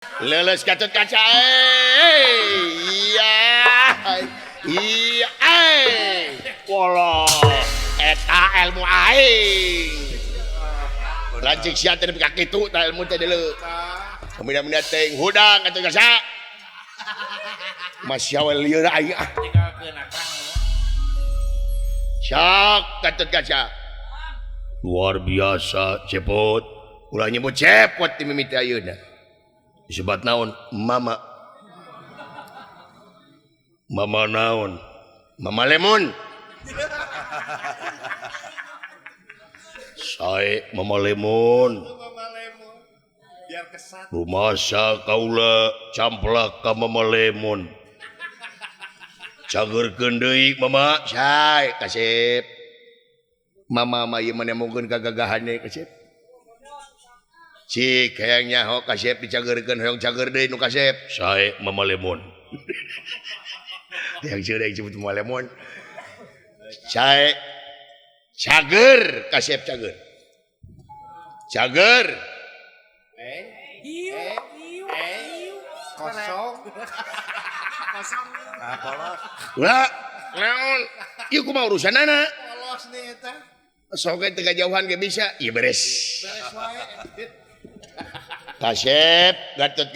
Leuleus Gatot Kaca. Iya. Iya, eh. Walah, eta ilmu aing. Lancik sia teh nepi ka kitu tah ilmu teh deuleu. Kamina-mina teh hudang Gatot Kaca. Masih we lieur aing ah. Tinggalkeun akang. Sok Gatot Kaca. Luar biasa Cepot. Ulah nyebut Cepot di mimiti ayeuna. Disebat naon? Mama. Mama naon? Mama Lemon. Sae Mama Lemon. Mama Lemon. Biar kesat. Rumasa kaula camplak ka Mama Lemon. Cageurkeun deui Mama. Sae kasep. Mama mah ieu mah nemukeun kagagahan deui kasep. Cik hayang nyaho kasep dicageurkeun hoyong cager deui nu kasep. Sae Mama Lemon. Yang sudah disebut Mama Lemon. Sae cager kasep cager. Cager. Kosong. Kosong. Ah, polos. Ulah naon? Ieu kumaha urusanana? Polos nih eta. Sok ge teu kajauhan ge bisa. Ieu beres. Beres wae. Kasep Gatot